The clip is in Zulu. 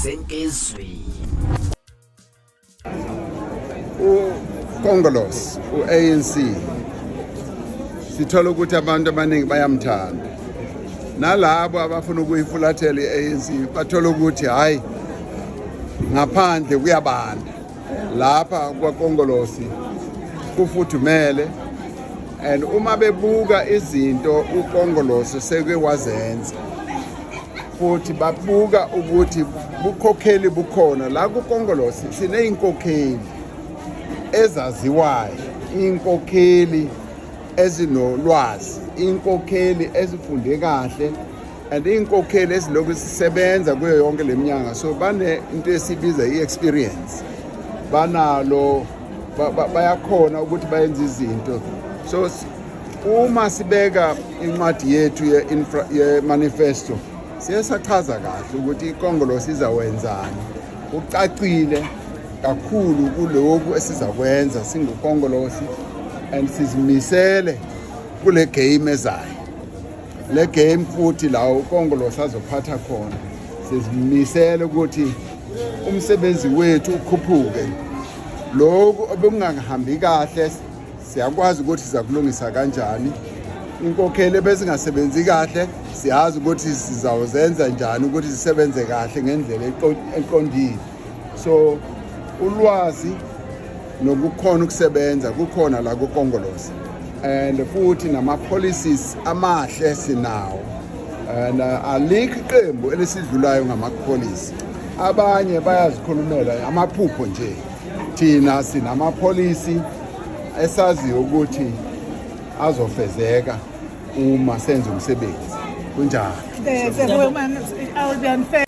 Senkizwi. UKhongolose, u-ANC, sithola ukuthi abantu abaningi bayamthanda, nalabo abafuna ukuyifulathela i-ANC bathola ukuthi hayi, ngaphandle kuyabanda, lapha kwaKhongolose kufuthumele. And uma bebuka izinto uKhongolose seke wazenza, futhi babuka ukuthi bukhokheli bukhona la kuKhongolose, sineyinkokheli ezaziwayo, inkokheli ezinolwazi, inkokheli ezifunde kahle and inkokheli ezilokhu sisebenza kuyo yonke leminyaka. So bane into esibiza i-experience, banalo, bayakhona ukuthi bayenze izinto. So uma sibeka incwadi yethu ye-manifesto, siye sachaza kahle ukuthi iKhongolose izawenzani. Kucacile kakhulu kulokhu esizakwenza singuKhongolose, and sizimisele kule game ezayo, le game futhi la uKhongolose azophatha khona. Sizimisele ukuthi umsebenzi wethu ukhuphuke. Lokhu obekungahambi kahle, siyakwazi ukuthi sizakulungisa kanjani. Inkokheli ebezingasebenzi kahle, siyazi ukuthi sizawuzenza njani ukuthi zisebenze kahle ngendlela eqondile. So ulwazi nokukhona ukusebenza kukhona la kuKhongolose, and futhi nama-policies amahle sinawo, and alikho iqembu elisidlulayo ngama-policy. Abanye bayazikhulumela amaphupho nje, thina sinama-policy esaziyo ukuthi azofezeka uma senza umsebenzi. Kunjalo. The woman, I will be unfair.